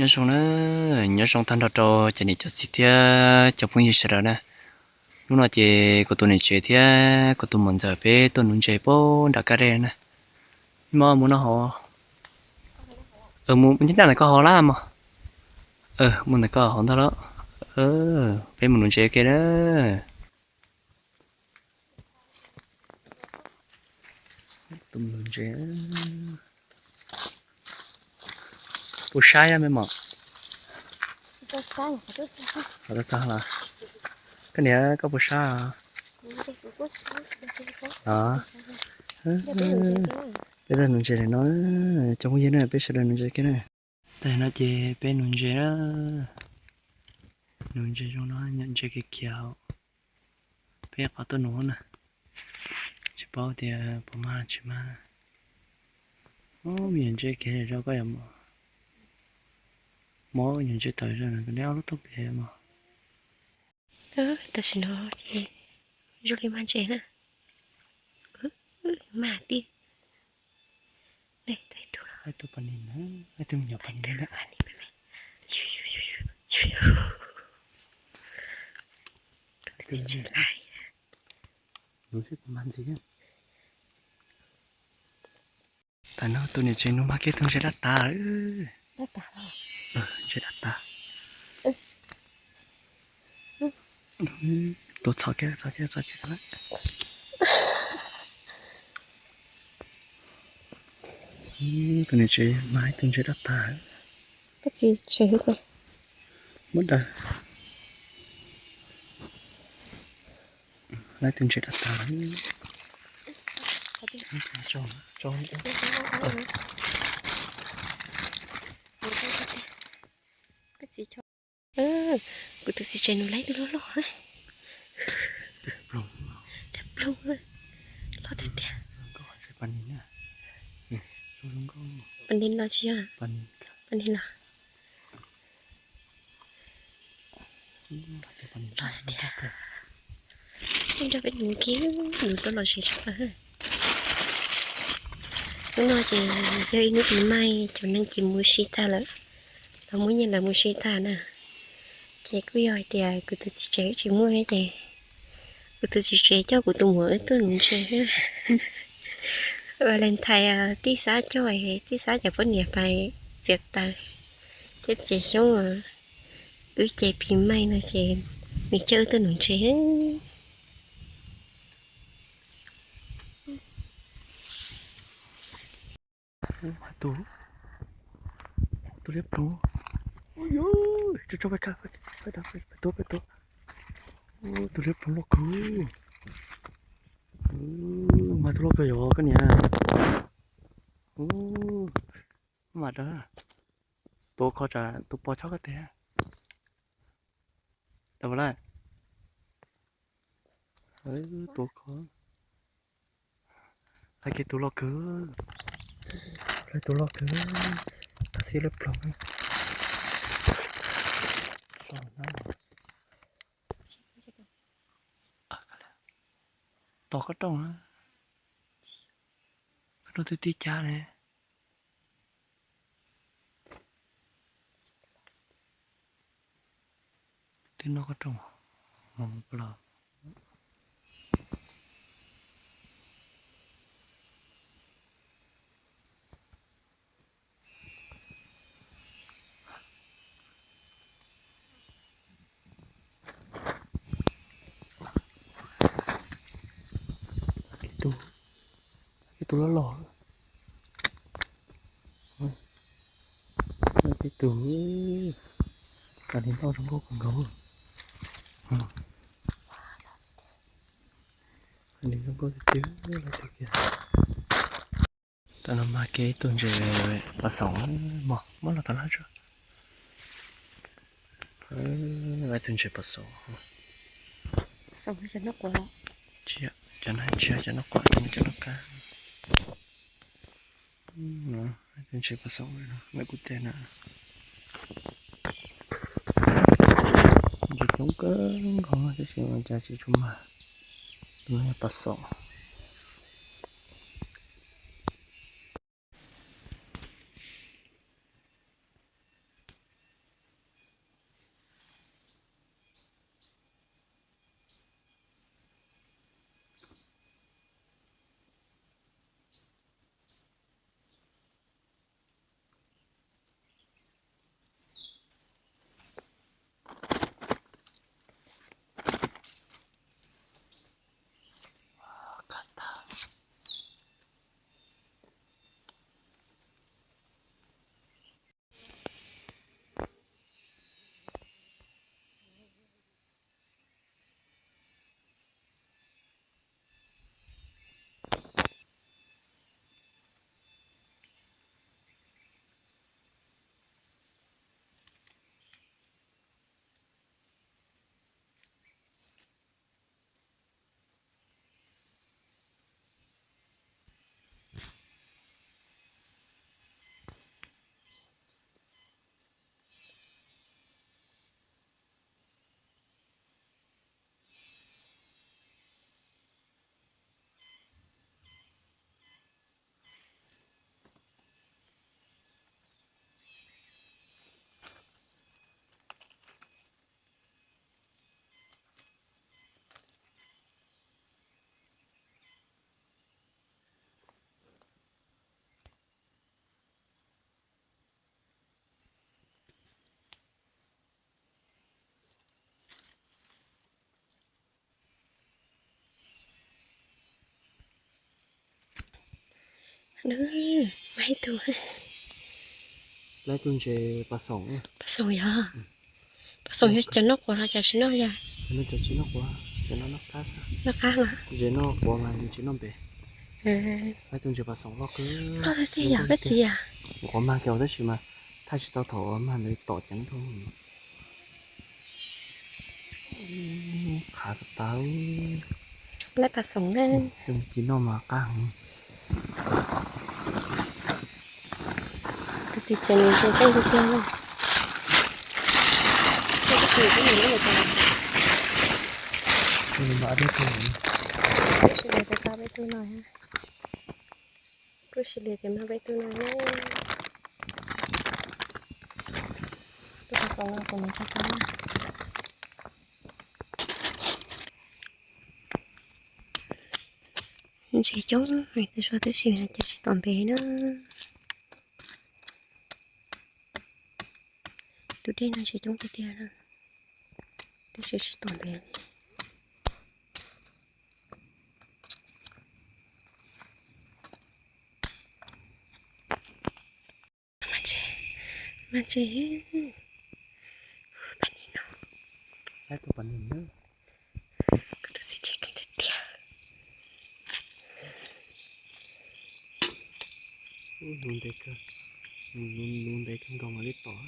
Nyob zoo na, nyob zoo tag nrho rau cov niam cov txiv thiab cov phooj ywg sawv daws na. Hnub no ces kuv tus niam tsev thiab kuv tus muam ntxawm peb tuaj nuv ntses puag nram kab dej na. Mog, mus no hauv, mus ncaj ntawm koj hauv lab mog. Mus ntawm koj hauv ntag lauj. Peb mus nuv ntses ua ke na. Tus nuv ntses puas sab yom me mom? Qhov txog los? Koj niam, koj puas sab? Peb tau nuv ntses lawm no, cov phooj ywg na, peb sawv daws nuv ntses kiag na. Tag no ces peb nuv ntses na, nuv ntses zoo no, nyuam ntses kiag kiag, peb qhov tuaj nuv na, tsis paub tias puas mag tsis mag. Me nyuam ntses kiag zoo koj yuav muab me nyuam ntses tawm zoo, neb ob lub tuaj pem mog. Tam sim no ces zoo li mag ntses na, mag tiag. Tus, tus me nyuam pas nis na, tus ntses laj, nuv seb puas mag ntxiv. Tam no tus niam tsev nuv mag kiag tus ntses dab tas. Ntses dab tas. Tua txhom kiag, txhom kiag, txhom kiag. Tus niam tsev mag ib tug ntses dab tas. Muab daws. Laib tus ntses dab tas. Kuv tus txiv tsev nws laib tus loj loj. Ploog, loj tiag tiag. Pas nis los tsis yog? Pas nis los. Loj tiag tiag. Nrog peb mus kib, mus tuaj los tsis tshua. Hnub no ces yog ib hnub pis maij, cov neeg ces mus ua si tag lawm, los muab nyiaj lawv mus ua si tag na. Ces kuj yog hais tias kuv tus txiv tsev tsis muaj ces kuv tus txiv tsev coj kuv tus muam wb tuaj nuv ntses. Valentine tij Xab coj, tij Xab cov poj niam pais txiav taws thiab txiav xyoob, wb ces pis maij no ces nws coj wb tuaj nuv ntses. Tus, tus liab ploog. Ua, tso tso, pais, pais tuav, pais tuav. Tus liab ploog loj kawg. Mas tus loj kawg yog koj niam. Mas dawb, tuav kho tsam tus pos chob koj tes. Dawb lawm. Tuav kho. Laib kiag tus loj kawg. Laib tus loj kawg. Tab sis liab ploog. Tos koj rooj na. Koj rooj twb tib cab ne. Twb noj koj rooj los. Ib tug, ib tug loj loj. Ib tug, tas li noj zoo nkauj kawg nkaus. Li zoo nkauj tiag tiag, loj tiag tiag. Tam no mas kiag ib tug ntses pas xoom, mog, muab los tom no tso. Ib tug ntses pas xoom. Tsis yog, cov no tsis yog cov noj quav, cov no cov noj qab. Ib tug ntses pas xoom, lawv kuj tias na. Ntses coob kawg nkaus tab sis mas cas tsis tshua mag. Tus no yog pas xoom. Nws, mas ib tug. Lawv tus ntses pas xoom. Pas xoom yog. Pas xoom yog cov noj quav los cov tsis noj yog? Cov tsis noj quav, cov no noj qab xwb. Noj qab los? Ntses noj quav mas nws tsis noj npe. Lawv tus ntses pas xoom loj kawg. Loj tiag yog koj txiv yog? Quav mag kiag tab sis mas thaij tsis tau thaum uas mag ntawd tom ceev dhau. Qhav tas tas. Lawv pas xoom na. Cov tsis noj mas qab heev. Koj txiv tsev nws ntses tej tiag tiag na. Kuj sis li tias mag peb tug no na. Kuj sis li tias mag peb tug no na. Tus pas xoom no kuv nws tso tso na. Ntses coob heev, tus so twb sim ces tsis tom npe na. Tus dej no ntses coob tiag tiag na, tab sis tsis tom npe li. Mas ntses, pas nim no, tus pas nim na. Koj tus txiv tsev keej tiag tiag. Lub ntev kawg, lub ntev kawg nkaus mas li tom.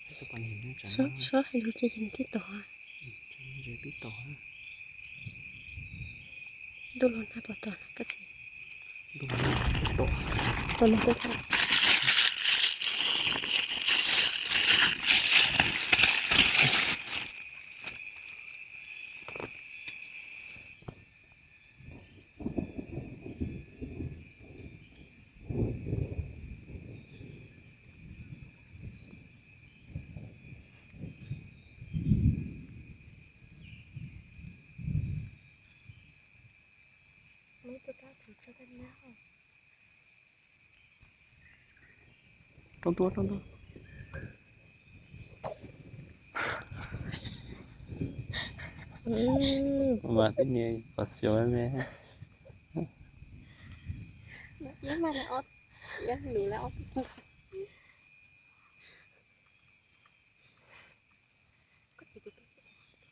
Tus pas nim no tsam no, xyov hais lus ces ces nws twb tom. Ntses pib tom. Ntuj los nag puas tom no koj txiv? Ntuj los nag puas tom? Tom no twb tom. Rau ntua, rau ntua. Mas tib niag pom xyov me.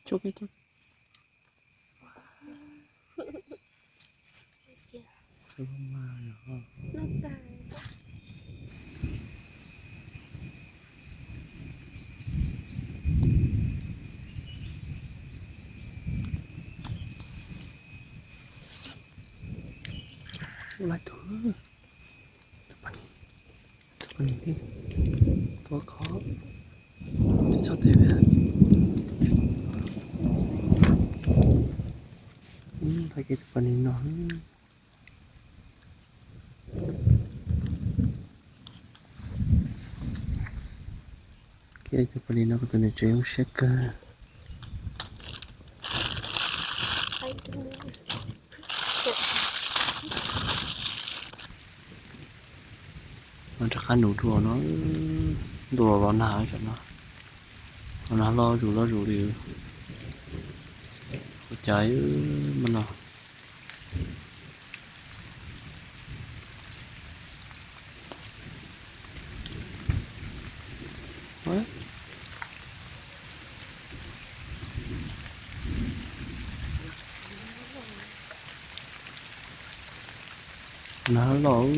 Coj, coj. Ua lawm tus, tus poj niam, tus poj niam tuav qhov tsis txhob tes. Thaij kiag tus poj niam no. Kiag tus poj niam no kuv tus niam tsev zoo siab kawg. Mas rov qab nus dua no, ntuj los los nag tam no. Los nag loj zuj loj zus li. Ua cas mas no. Nag loj.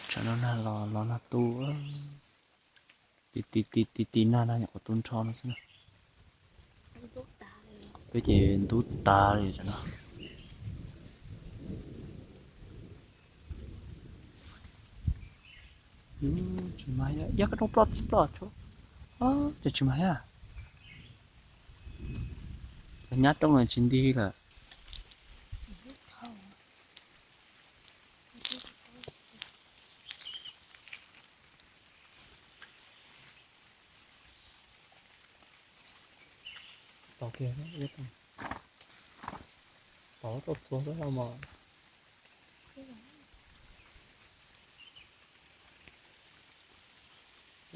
Tsam no nag los los nag tu, ti ti ti ti nag na nyuam qhuav tu nrho no xwb na. Peb ces ntub tas li tsam no. Tsis mag, yog koj rooj ploj tib ploj tso, ces tsis mag thiab. Cov nyab rooj no tsis nti lawm. Tau kiag, tau tau txhua xwb mas.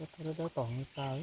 Dawb dawb tom no tas.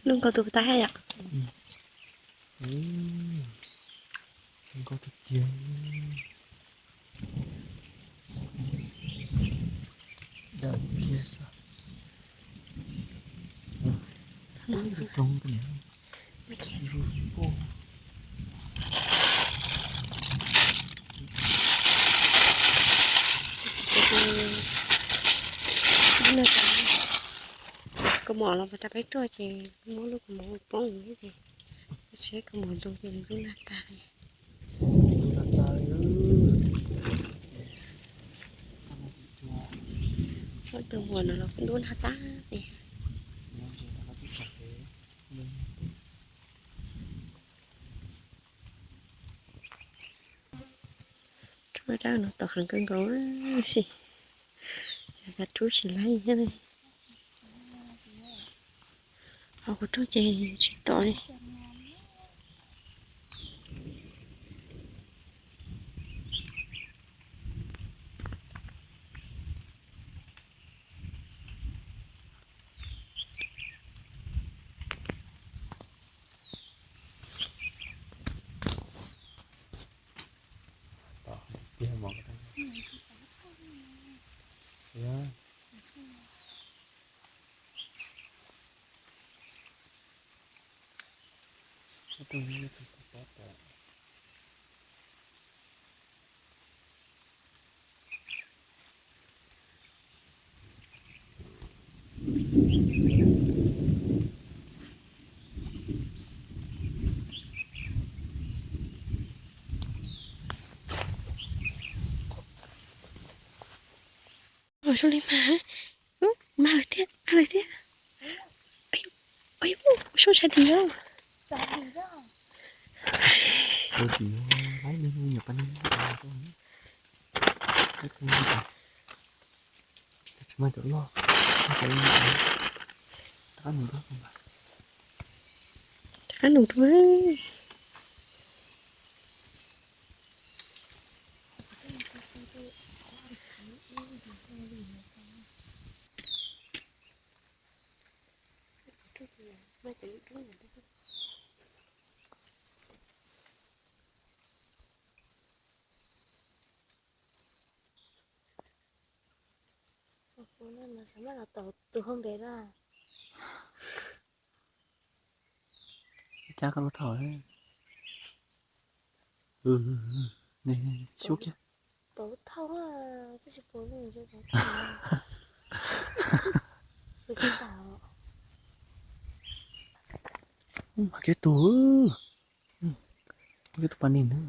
Lub nkauj tus tas haj yom. Nkauj tiag tiag. Dawb tiag. Ploog tus niam. Zuj zus. Kaus mom los pas tas peb tuaj ces muab lub kaus mom poob ces, seb kaus mom ntoo ces lub nag tag. Lub nag tag. Tus muam no los kuj lub nag tag tiag. Rub dawb no tom heev kawg nkaus, xyov xav rub tsis laib thiab. Ho kuv rub ces tsis tom li. Zoo li mas, mas lawm thiab, lawm thiab. Ua, soj sab tim os. Tsis muaj cov loj, rov qab nug dua, rov qab nug dua. Tus hauv npe na. Cab koj lub thauj. Xub kiag. Mas kiag tus, mas kiag tus pas nis na.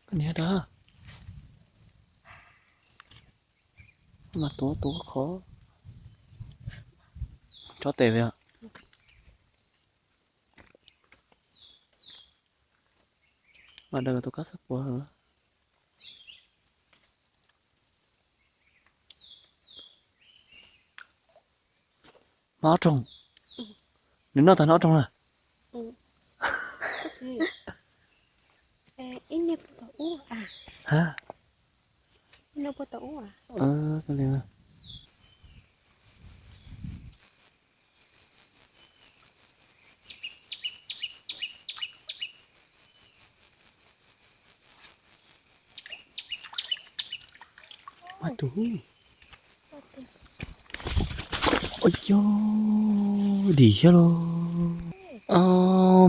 Koj niam da. Mas tuav tuav khov. Tso tes ve. Mas daws tus kab xab puas. Mas ob roog, nws noj tag nws ob roog na. Ha, mas tus, ua cas dim thiab los.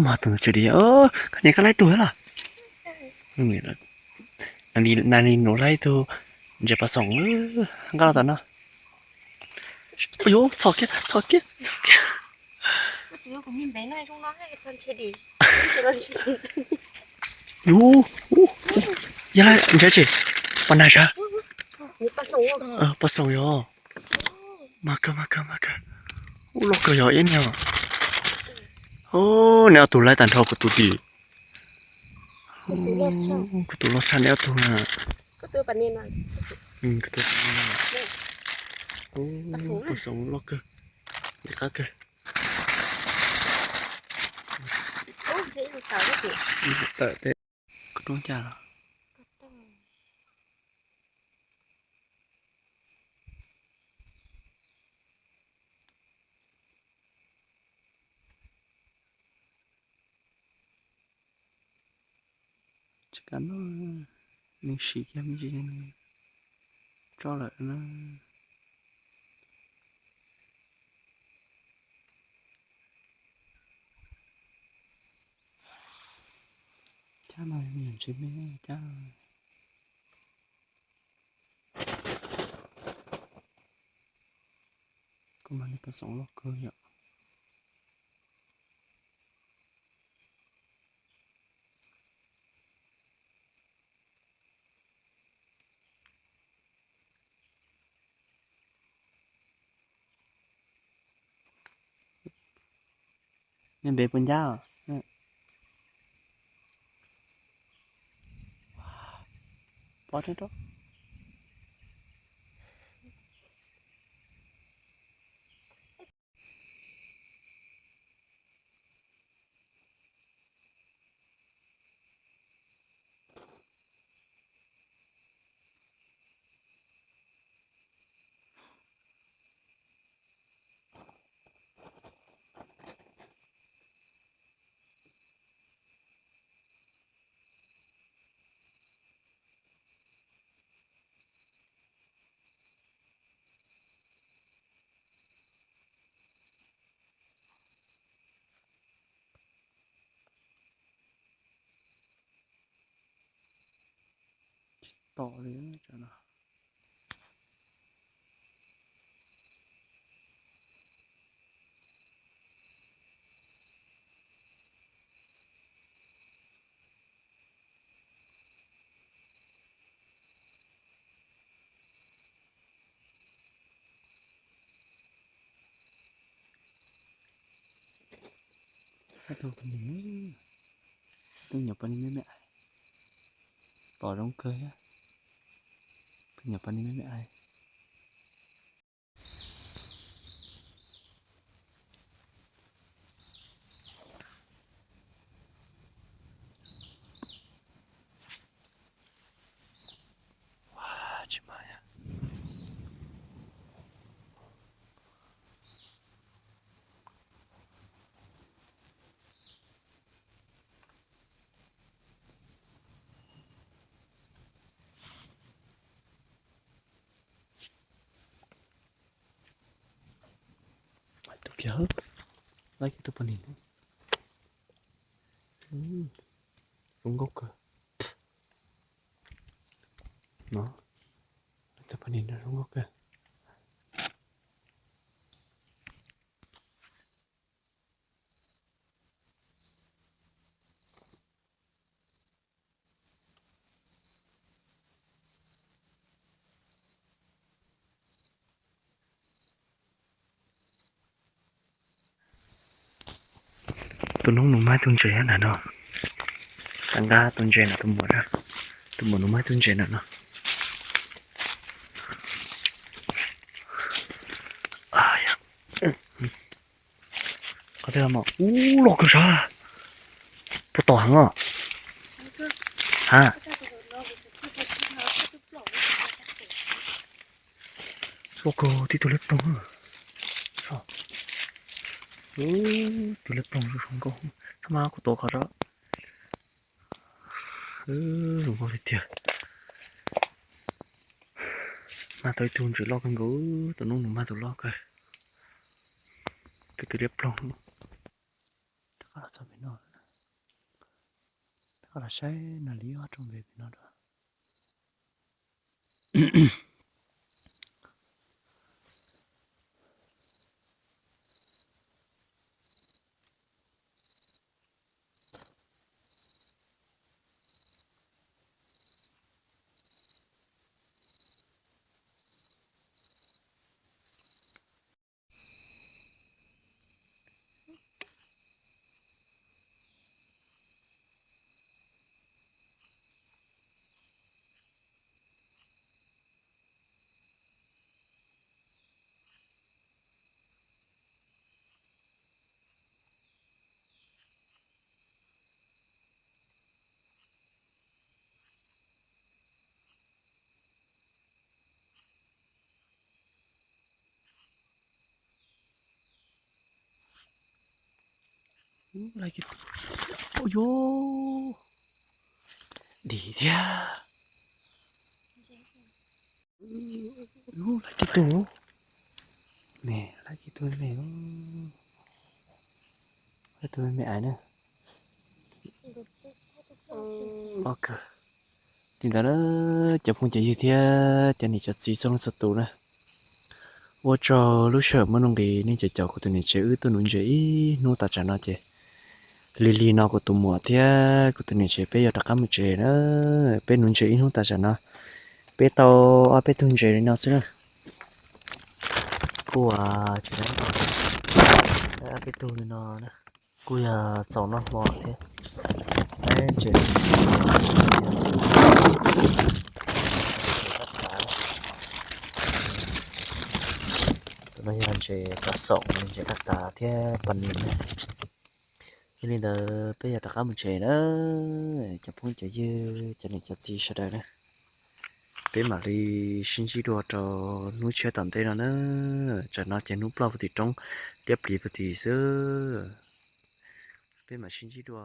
Mas tus ntawd tseem dim, koj niam koj laib tug los. Nas li nuv laib tug ntses pas xoom nqa los tom no. Ua, txhom kiag, txhom kiag, txhom kiag. Yog ntsav tsis, Poj nag sab. Poj xoom yog. Mas kawg mas kawg mas kawg. Ub, loj kawg yog ib niag. Neb ob tug laib tag nrho kuv tus tim. Kuv tus loj tshaj neb ob tug na. Kuv tus poj xoom loj kawg. Li qab kawg. Tawm teb. Koj roob cas los? Tsis kam noj, nws sim kiag me ntsis, tso lawm na. Cab no nyiam ntsis me cab. Kuv mas nws poj xoom loj kawg yom. Nej npe puas ncab os? Pov rau. Tsis tom li no. Tus poj niam, tus nyuam poj niam me me, pom zoo kawg thiab. Tus nyuam poj niam me me. Tus kiag, laib kiag tus poj niam. Zoo nkauj kawg. No, tus poj niam no zoo nkauj kawg. Tus noob nus mas ib tug ntses nram no. Tag nqa tus ntses nram tus muam, tus muam nus mas ib tug ntses nram no. Qhov twg mas ub loj kawg sab. Puas tom heev os? Ha, loj kawg tib tug liab ploog. Tus liab ploog zoo nkauj, txhob mas kuv tuav qhov rau. Zoo nkauj tiag tiag. Mas tau ib tug ntses loj kawg nkaus, tus noob nus mas tus loj kawg. Tus twg liab ploog. Rov qab los txog pem no, rov qab los saib no li ob rooj npe pem no dua. Ub, laib kiag, ub yuv, dim thiab. Ub, laib kiag tug, me, laib kiag tug me, laib tug me me ais na. Ok, li ntawd na, cov phooj cov ywg thiab cov niam cov txiv txhua leej txhua tus na, ua tsaug lub sij hawm muaj nuj nqis nej cov caum kuv tus niam tsev wb tuaj nuv ntses ib hnub tas tsam no ces lig lig no kuv tus muam thiab kuv tus niam tsev peb yuav rov qab mus tsev na. Peb nuv ntses ib hnub tas tsam no, peb tau ob peb tug ntses li no xwb na. Kuj tsis, ob peb tug li no na, kuj yog txaus noj hmo thiab. Ntses, tus no yog ntses tav xoom, ntses qab tas thiab pas nis na. Yog li ntawd peb yuav rov qab mus tsev na, cov phooj cov ywg cov niam cov txiv sawv daws na. Peb mam li sib ntsib dua rau hnub tshiab tom ntej no na. Tsam no ces hnub ploj puag tim roob, liab pliv puag tim xwb. Peb mam sib ntsib dua.